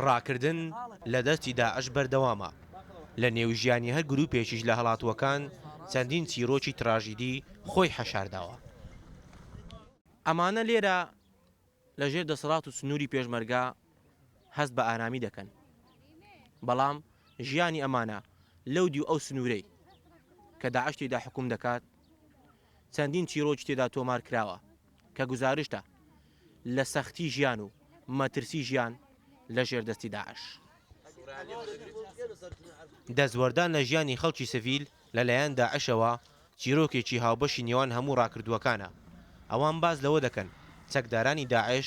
ڕاکردن لە دەستی داعش بەردەوامە، لە نێو ژیانی هەر گروپێکیش لە هەڵاتووەکان چەندین چیرۆکی تراژیدی خۆی حەشارداوە. ئەمانە لێرە لە ژێر دەسەڵات و سنووری پێشمەرگە هەست بە ئارامی دەکەن، بەڵام ژیانی ئەمانە لەو دیو ئەو سنوورەی کە داعش تێیدا حوکم دەکات چەندین چیرۆکی تێدا تۆمار کراوە کە گوزارشتە لە سەختی ژیان و مەترسی ژیان لە ژێر دەستی داعش. دەستوەردان لە ژیانی خەڵکی سڤیل لەلایەن داعشەوە چیرۆکێکی هاوبەشی نێوان هەموو ڕاکردووەکانە، ئەوان باس لەوە دەکەن چەکدارانی داعش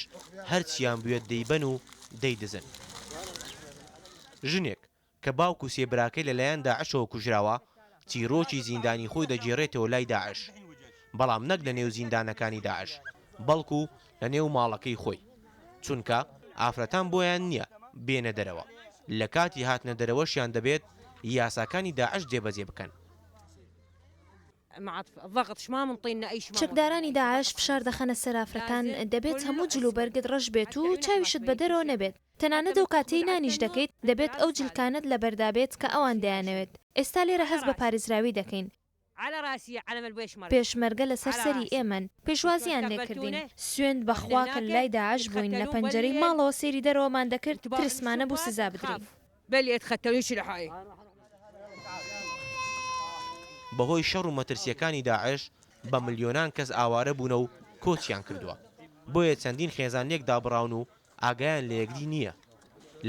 هەرچیان بوێت دەیبەن و دەیدزن. ژنێک کە باوک و سێ براکەی لەلایەن داعشەوە کوژراوە، چیرۆکی زیندانی خۆی دەگێڕێتەوە لای داعش، بەڵام نەک لەنێو زیندانەکانی داعش، بەڵکو لەنێو ماڵەکەی خۆی، چونکە ئافرەتان بۆیان نییە بێنە دەرەوە، لەکاتی هاتنە دەرەوەشیان دەبێت یاساکانی داعش جێبەجێ بکەن. چەکدارانی داعش فشار دەخەنە سەر ئافرەتان، دەبێت هەموو جلوبەرگت ڕەش بێت و چاویشت بە دەرەوە نەبێت، تەنانەت ئەو کاتەی نانیش دەکەیت دەبێت ئەو جلکانەت لەبەردا بێت کە ئەوان دەیانەوێت. ئێستا لێرە هەست بە پارێزراوی دەکەین. پێشمەرگە لەسەر سەری ئێمەن، پێشوازییان لێکردین. سوێند بە خوا کە لای داعش بووین لە پەنجەرەی ماڵەوە سەیری دەرەوەمان دەکرد، ترسمان نەبوو سزا بدرێین. بەهۆی شەڕ و مەترسییەکانی داعش بە ملیۆنان کەس ئاوارە بوونە و کۆچیان کردووە، بۆیە چەندین خێزان لێک دابڕاون و ئاگایان لە یەکدی نییە.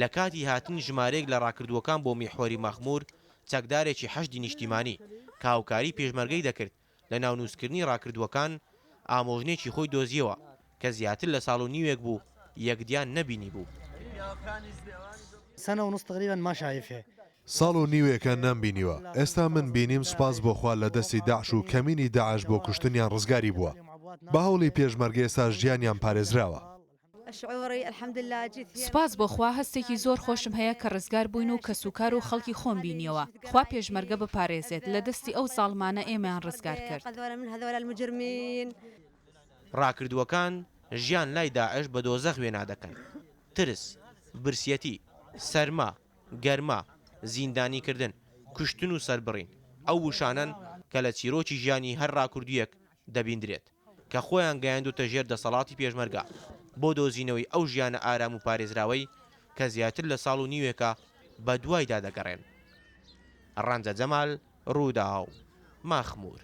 لە کاتی هاتنی ژمارەیەک لە ڕاکردووەکان بۆ میحوەری مەخموور، چەکدارێکی حەشدی نیشتیمانی، کە هاوکاری پێشمەرگەی دەکرد لە ناونووسکردنی ڕاکردووەکان، ئامۆژنێکی خۆی دۆزییەوە کە زیاتر لە ساڵ و نیوێک بوو یەکدیان نەبینیبوو. ساڵ و نیوێکە نەمبینیوە، ئێستا من بینیم سوپاس بۆ خوا لە دەستی داعش و کەمینی داعش بۆ کوشتنیان ڕزگاری بووە. بە هەوڵی پێشمەرگە ئێستا ژیانیان پارێزراوە. سوپاس بۆ خوا هەستێکی زۆر خۆشم هەیە کە ڕزگار بووین و کەسوکار و خەڵکی خۆم بینیەوە، خوا پێشمەرگە بپارێزێت لە دەستی ئەو زاڵمانە ئێمەیان ڕزگار کرد. ڕاکردووەکان ژیان لای داعش بە دۆزەخ وێنا دەکەن، ترس، برسیەتی، سەرما، گەرما، زیندانیکردن، کوشتن و سەربڕین ئەو وشانەن کە لە چیرۆکی ژیانی هەر ڕاکردوویەک دەبیندرێت کە خۆیان گەیاندووتە ژێر دەسەڵاتی پێشمەرگە بۆ دۆزینەوەی ئەو ژیانە ئارام و پارێزراوەی کە زیاتر لە ساڵ و نیوێکە بەدوایدا دەگەڕێن. ڕەنجە جەمال، رووداو، مەخموور.